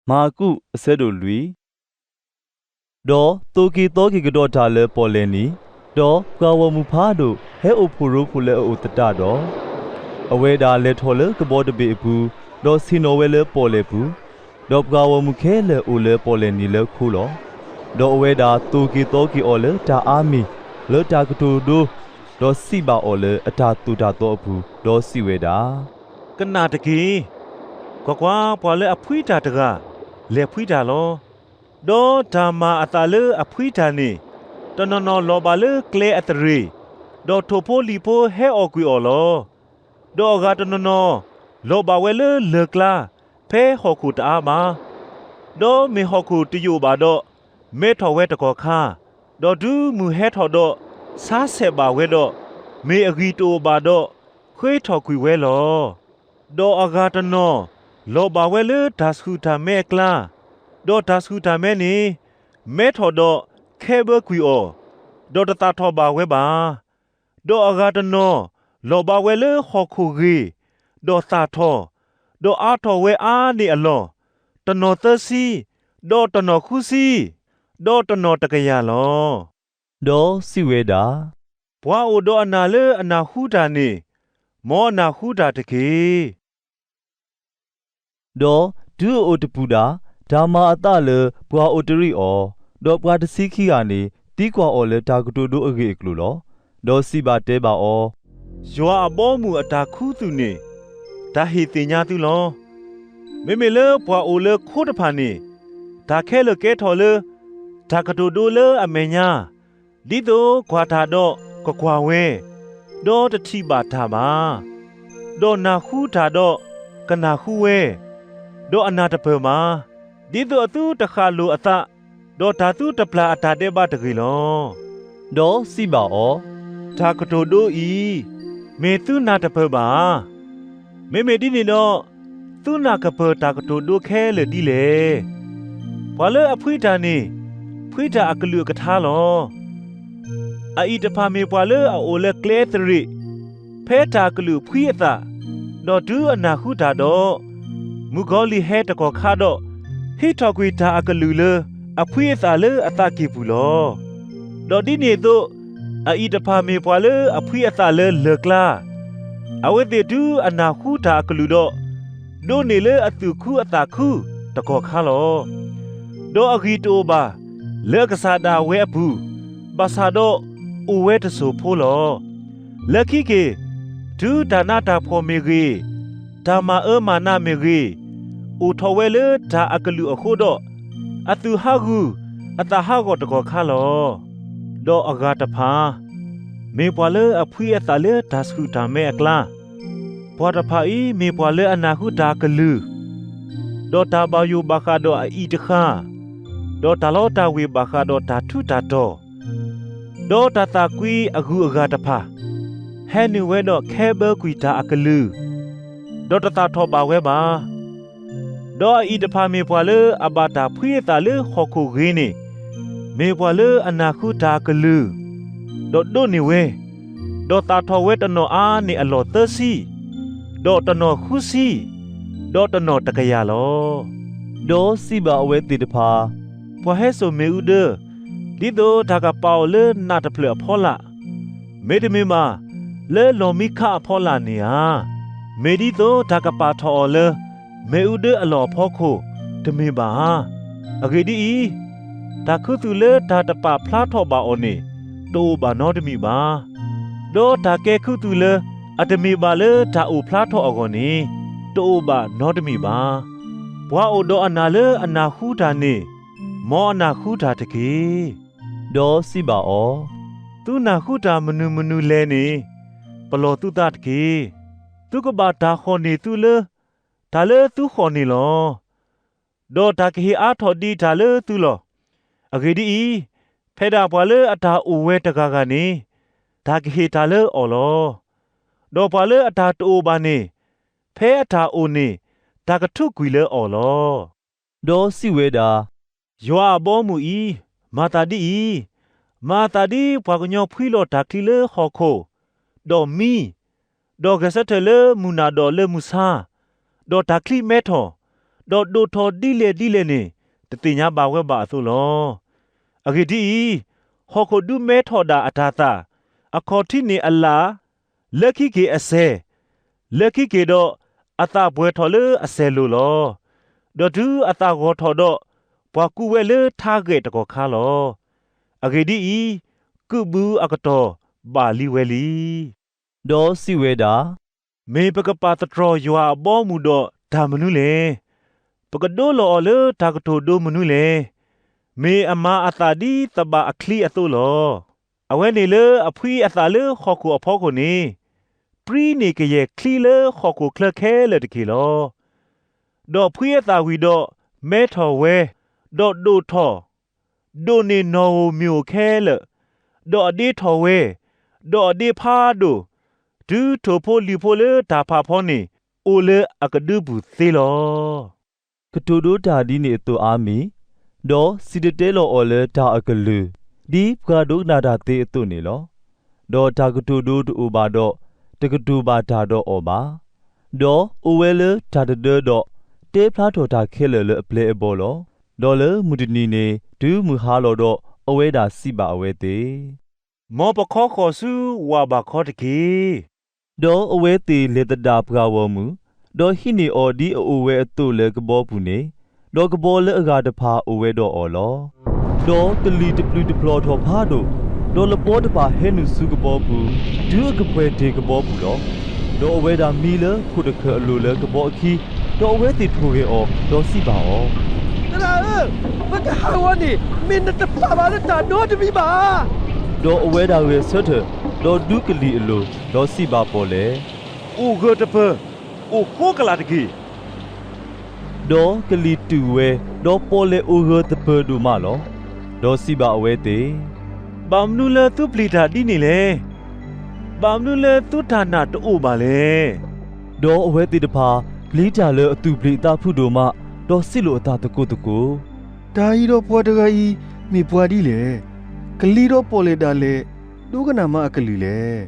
မၢကူး အဆၢဒိၣ်လွံၢ်. ဒီးသိၣ်က့ၤသီက့ၤကဒီးတၢ်လၢပီၣ်လဲၣ်နံၤ, ဒီးပှၤဂီၢ်မုၢ်ဖးဒိၣ်ဟဲအိၣ်ဖှိၣ်ရိဖှိၣ်လၢအအိၣ်သတးဒီး, အဝဲဒၣ်လဲၤထီၣ်လၢကဘီတဘ့ၣ်အပူၤ, ဒီးဆ့ၣ်နီၤဝဲလၢပီၣ်လဲၣ်ပူၤ, ဒီးပှၤဂီၢ်မုၢ်ခဲလၢာ်အိၣ်လၢပီၣ်လဲၣ်နံၤလၢခိလီၤ. ဒီးအဝဲဒၣ်သိၣ်က့ၤသီက့ၤအီၤလၢတၢ်အါမံၤလၢတၢ်ကတိၤဒိ, ဒီးစံးဘၣ်အီၤလၢအတၢ်သိၣ်တၢ်သီအပူၤ, ဒီးစံးဝဲဒၣ်, ကနၣ်တက့ၢ်. ကွၢ်ကွၢ်, ပှၤလၢအဖှံတၢ်တဂၤ လဲၤဖှံတၢ်လီၤ. ဒီးတၢ်မၤအသးလၢအဖှံတၢ်န့ၣ်, တနီၤနီၤလီၤဘၣ်လၢကျဲအသရ့ၤ, ဒီးထိၣ်ဖိလံၣ်ဖိဟဲအီၣ်ကွံာ်အီၤလီၤ. ဒီးအဂၤတနီၤနီၤ လီၤဘၣ်ဝဲလၢလၢၢ်ကျါ ဖဲဟီၣ်ခိၣ်တအါဘၣ်. ဒီးမ့ၢ်ဟီၣ်ခိၣ်တယိာ်ဘၣ်ဒီး, မဲထီၣ်ဝဲတကီၢ်ခါ, ဒီးတုၤမုၢ်ဟဲထီၣ်ဒီး ဆါဆဲးဘၣ်ဝဲဒီး, မ့ၢ်အဂံၢ်တအိၣ်ဘၣ်ဒီး, ဃ့ထီၣ်ကွံာ်ဝဲလီၤ. ဒီးအဂၤတနီၤ လီၤဘၣ်ဝဲလၢတၢ်ဆှုၣ်တၢ်မဲအကျါ, ဒီးတၢ်ဆှုၣ်တၢ်မဲန့ၣ် မဲထီၣ်ဒီးခဲဘၢကွံာ်အီၤ, ဒီးတသၣ်ထီၣ်ဘၣ်ဝဲဘၣ်. ဒီးအဂၤတနီၤ လီၤဘၣ်ဝဲလၢဟီၣ်ခိၣ်ဂ့ၤ, ဒီးသၣ်ထီၣ်, ဒီးအါထီၣ်ဝဲအါန့ၢ်အလီၢ်, တနီၤသၢဆံ, ဒီးတနီၤဃုဆံ, ဒီးတနီၤတကယၤလီၤ. ဒီးစံးဝဲဒၣ်, ပှၤအိၣ်ဒီးအနၢ်လၢအနၢ်ဟူတၢ်န့ၣ်, မ်အနၢ်ဟူတၢ်တက့ၢ်. ဒီးတုၤအအိၣ်တပူၤဒၣ်, တၢ်မၤအသးလၢပှၤအိးတရံးအီၤ, ဒီးပှၤတဆံခံဂၤန့ၣ် သံကွၢ်အီၤလၢတၢ်ကတိၤဒိအဂ့ၢ်အကျိၤလီၤ. ဒီးစံးဘၣ်တဲဘၣ်အီၤ, ယွၤအဘီအမုၢ်အတၢ်ခူသူၣ်န့ၣ် တၢ်ဟ့ၣ်သ့ၣ်ညါသုလီၤ. မ့မ့ၢ်လၢပှၤအိၣ်လၢခိတဖၣ်န့ၣ်, တၢ်ခဲလၢာ်ကဲထီၣ်လၢ တၢ်ကတိၤဒိလၢအမဲာ်ညါ, ဒ်သိးကွၢ်တၢ်ဒီးကကွၢ်ဝဲ, ဒီးတထံၣ်ဘၣ်တၢ်ဘၣ်, ဒီးနၢ်ဟူတၢ်ဒီးကနၢ်ဟူဝဲ, ဒီးအနၢ်တပၢၢ်ဘၣ်, ဒ်သိးအသုတဃၣ်လိာ်အသး, ဒီးတၢ်သုတပျၢ်အတၢ်ဒဲးဘးတဂ့ၤလီၤ. ဒီးစံးဘၣ်အီၤ, တၢ်ကတိၤဒိအံၤ, မ့ၢ်သုနၢ်တပၢၢ်ဘၣ်ဧါ. မ့မ့ၢ်ဒ်န့ၣ်ဒီး, သုနၢ်ကပၢၢ်တၢ်ကတိၤဒိခဲလၢာ်ဒ်လဲၣ်. ပှၤလၢအဖှံတၢ်န့ၣ်, ဖှံတၢ်အကလုၢ်အကထါလီၤ. အအံၤတဖၣ်မ့ၢ်ပှၤလၢအအိၣ်လၢကျဲသရ့း, ဖဲတၢ်အကလုၢ်ဖှံအသး, ဒီးတုၤအနၢ်ဟူတၢ်ဒီး, မုၣ်ကီၤလံၢ်ဟဲတကီၢ်ခါဒီး, ဟံးထီၣ်ကွံာ်တၢ်အကလုၢ်လၢအဖှံအသးလၢအသးကံၢ်ပူၤလီၤ. ဒီးဒ်န့ၣ်အသိး, အအံၤတဖၣ်မ့ၢ်ပှၤလၢအဖှံအသးလၢလၢၢ်ကျါ, အဝဲသ့ၣ်တုၤအနၢ်ဟူတၢ်အကလုၢ်ဒီး, ဒိးန့ၢ်လၢအသူၣ်ခုအသးခုတကီၢ်ခါလီၤ. ဒီးအဂံၢ်တအိၣ်ဘၣ်လၢအကစၢ်ဒၣ်ဝဲအပူၤ, ဘၣ်ဆၣ်ဒီးအိၣ်ဝဲတစိၢ်ဖိလီၤ. လၢခံက့ၤ, တုၤတၢ်နးတၢ်ဖှီၣ်မ့ၢ်ဂ့ၤ, တၢ်မၤအၢမၤနးမ့ၢ်ဂ့ၤ, အိၣ်ထီၣ်ဝဲလၢတၢ်အကလုၢ်အဃိဒီး, အသူၣ်ဟးဂူာ်အသးဟးဂီၤတကီၢ်ခါလီၤ. ဒီးအဂၤတဖၣ် မ့ၢ်ပှၤလၢအဖှံအသးလၢတၢ်ဆှုၣ်တၢ်မဲအကျါ, ပှၤတဖၣ်အံၤမ့ၢ်ပှၤလၢအနၢ်ဟူတၢ်အကလုၢ်, ဒီးတၢ်ဘၣ်ယိၣ်ဘၣ်ဃးဒီးအအံၤတဃၣ်, ဒီးတၢ်လီတၢ်ဝ့ၤဘၣ်ဃးဒီးတၢ်ထူးတၢ်တီၤ, ဒီးတၢ်သးကွံအဂုၤအဂၤတဖၣ်, ဟဲနုာ်ဝဲဒီးခဲဘၢကွံာ်တၢ်အကလုၢ်, ဒီးတသၣ်ထီၣ်ဘၣ်ဝဲဘၣ်. ဒီးအအံၤတဖၣ်မ့ၢ်ပှၤလၢအဘၣ်တၢ်ဖှံအသးလၢဟီၣ်ခိၣ်ဂ့ၤန့ၣ်, မ့ၢ်ပှၤလၢအနၢ်ဟူတၢ်အကလုၢ်, ဒီးဒိးန့ၢ်ဝဲ, ဒီးသၣ်ထီၣ်ဝဲတနီၤအါန့ၢ်အလီၢ်သၢဆံ, ဒီးတနီၤဃုဆံ, ဒီးတနီၤတကယၤလီၤ. ဒီးစံးဘၣ်အဝဲသ့ၣ်တဖၣ်, ပှၤဟဲစိာ်မ့ၣ်အူဒၢ, ဒ်သိးတၢ်ကပာ်အီၤလၢနးတဖျၢၣ်အဖီလာ်, မ့တမ့ၢ်ဘၣ်, လၢလီၢ်မံခးအဖီလာ်န့ၣ်ဧါ. မ့ၢ်ဒ်သိးတၢ်ကပာ်ထီၣ်အီၤလၢ မ့ၣ်အူဒၢအလီၢ်အဖီခိၣ်တမ့ၢ်ဘၣ်ဧါ. အဂ့ၢ်ဒ်အံၤ, တၢ်ခူသူၣ်လၢတၢ်တပာ်ဖျါထီၣ်ဘၣ်အီၤန့ၣ် တအိၣ်ဘၣ်နီတမံၤဘၣ်. ဒီးတၢ်ကဲခူသူၣ်လၢအတမ့ၢ်ဘၣ်လၢတၢ်အိၣ်ဖျါထီၣ်အဂီၢ်န့ၣ် တအိၣ်ဘၣ်နီတမံၤဘၣ်. ပှၤအိၣ်ဒီးအနၢ်လၢအနၢ်ဟူတၢ်န့ၣ်, မ်အနၢ်ဟူတၢ်တက့ၢ်. ဒီးစံးဘၣ်အီၤ, သုနၢ်ဟူတၢ်မနုၤမနုၤလဲၣ်န့ၣ်, ပလီၢ်သုသးတက့ၢ်. သုကဘၣ်တၢ်ဃီၣ်န့ၢ်သုလၢ တၢ်လၢသုဃီၣ်န့ၣ်လီၤ. ဒီးတၢ်ကဟ့ၣ်အါထီၣ်ဒံးတၢ်လၢသုလီၢ်. အဂ့ၢ်ဒ်အံၤ, ဖဲဒၣ်ပှၤလၢအတၢ်အိၣ်ဝဲတဂၤဂၤန့ၣ်, တၢ်ကဟ့ၣ်တၢ်လၢအီၤလီၤ. ဒီးပှၤလၢအတၢ်တအိၣ်ဘၣ်န့ၣ်, ဖဲအတၢ်အိၣ်န့ၣ်, တၢ်ကထူးကွံာ်လၢအီၤလီၤ. ဒီးစံးဝဲဒၣ်, ယွၤအဘီအမုၢ်အံၤ, မၤသးဒ်အံၤ, မၤအသးဒ်ပှၤကညီဖှံလီၤတၢ်ချံလၢဟီၣ်ခိၣ်, ဒီးမံ, ဒီးဂဲၤဆၢထၢၣ်လၢမုၢ်နၤဒီးလၢမုၢ်ဆါ, ဒီးတၢ်ချံမဲထီၣ်, ဒီးဒိၣ်ထီၣ်ဒ်လဲၣ်ဒ်လဲၣ်န့ၣ် တသ့ၣ်ညါဘၣ်ဝဲဘၣ်အသိးလီၤ. အဂ့ၢ်ဒ်အံၤ, ဟီၣ်ခိၣ်ဒုးမဲထီၣ်ဒၣ်အတၤသၣ်, အခီၣ်ထံးန့ၣ်အလၣ်, လၢခံက့ၤအစဲၤ, လၢခံက့ၤဒီးအသၣ်ပှဲၤထီၣ်လၢအစဲၤလိၤလီၤ. ဒီးတုၤအသၣ်ဂီၤထီၣ်ဒီး, ပှၤကူးဝဲလၢထါဂဲာ်တကီၢ်ခါလီၤ. အဂ့ၢ်ဒ်အံၤ, ကုၢ်ဘုအကတီၢ်ဘၣ်လံဝဲလံ. ဒီးစံးဝဲဒၣ်, မ့ၢ်ပကပာ်သတြီၤယွၤအဘီအမုၢ်ဒီးတၢ်မနုၤလဲၣ်. ပကဒိလီၤအီၤလၢတၢ်ကတိၤဒိမနုၤလဲၣ်. မ့ၢ်အမၤအသၣ်ဒ်သဘၣ်အချံအသိးလီၤ. အဝဲန့ၣ်လၢအဖှံအသၣ်လၢဟီၣ်ခိၣ်အဖီခိၣ်န့ၣ်, ပြံန့ၢ်ကယဲၢ်ချံလၢဟီၣ်ခိၣ်ချၢခဲလၢာ်တက့ၢ်လီၤ. ဒီးဖှံအသၣ်ဝံၤဒီးမဲထီၣ်ဝဲ, ဒီးဒိၣ်ထီၣ်, ဒိၣ်န့ၢ်နီၣ်ဧိၤမံၤဧိၤခဲလၢာ်, ဒီးအဒ့ထီၣ်ဝဲ, ဒီးအဒ့ဖးဒိၣ်, တုၤထိၣ်ဖိလံၤဖိလၢတၢ်ဖးဖီန့ၣ် အိၣ်လၢအကဒုပူၤသ့လီၤ. ကတိၤဒိတၢ်ဒ်န့ၣ်အသိးအါမံၤ, ဒီးစံၣ်တဲၤတဲလီၤအီၤလၢတၢ်အကလုၢ်, ဒ်ပှၤဒိကနၣ်တၢ်သ့အသိးန့ၣ်လီၤ. ဒီးတၢ်ကတိၤဒိတအိၣ်ဘၣ်ဒီး, တကတိၤဘၣ်တၢ်ဒီးအီၤဘၣ်. ဒီးအိၣ်ဝဲလၢတၢ်တဒၢဒီး, တဲဖျါထီၣ်တၢ်ခဲလၢာ်လၢအပျဲၢ်အဘီၣ်လီၤ. ဒီးလၢမုၢ်တနံၤန့ၣ် တုၤမုၢ်ဟါလီၤဒီး, အဝဲဒၣ်စံးဘၣ်အဝဲသ့ၣ်, မ်ပခီဃီၤဆူဝၣ်ဘးခီတက့ၢ်. ဒီးအဝဲသ့ၣ်လဲၤသဒၣ်ပှၢ်ဂီၢ်မုၢ်, ဒီးဟံးန့ၢ်အီၤဒ်အအိၣ်ဝဲအသိးလၢကဘီပူၤန့ၣ်, ဒီးကဘီလၢအဂၤတဖၣ်အိၣ်ဝဲဒီးအီၤလီၤ. ဒီးကလံၤတပျုာ်တပျီၤထီၣ်ဖးဒိၣ်, ဒီးလပီတဖၣ်ဟဲနုာ်ဆူကဘီပူၤ, တုၤအကပှဲၤတ့ၢ်ကဘီပူၤလီၤ. ဒီးအဝဲဒၣ်မံလၢခိၣ်တခၢၣ်အလိၤလၢကဘီအခံ, ဒီးအဝဲသ့ၣ်ထိၣ်ဂဲၤအီၤ, ဒီးစံးဘၣ်အီၤ, သရၣ်ဧၢ, ပကဟးဂီၤန့ၣ် မ့ၢ်နတပာ်ဘၣ်လၢတၢ်နီတမံၤဘၣ်ဧါ. ဒီးအဝဲဒၣ်ဂဲၤဆၢထၢၣ်, ဒီးဒူကလံၤအလိၤ, ဒီးစံးဘၣ်ပီၣ်လဲၣ်, အိၣ်ဂၢၢ်တပၢၢ်, အိၣ်ဃိကလာ်တက့ၢ်. ဒီးကလံၤတုာ်ဝဲ, ဒီးပီၣ်လဲၣ်အိၣ်ဂၢၢ်သပၢၤဒိၣ်မးလီၤ. ဒီးစံးဘၣ်အဝဲသ့ၣ်, ဘၣ်မနုၤလၢသုပျံၤတၢ်ဒ်န့ၣ်လဲၣ်. ဘၣ်မနုၤလၢသုတၢ်နာ်တအိၣ်ဘၣ်လဲၣ်. ဒီးအဝဲသ့ၣ်တဖၣ်ပျံၤတၢ်လၢအသူၣ်ပျံၤအသးဖုးဒိၣ်မး, ဒီးစံးလိာ်အသးသကိးသကိး, တၢ်အံၤဒီးပှၤတဂၤအံၤ မ့ၢ်ပှၤဒ်လဲၣ်. ကလံၤဒီးပီၣ်လဲၣ်ဒၣ်လဲာ်, ဒိကနၣ်မးအကလုၢ်လဲၣ်.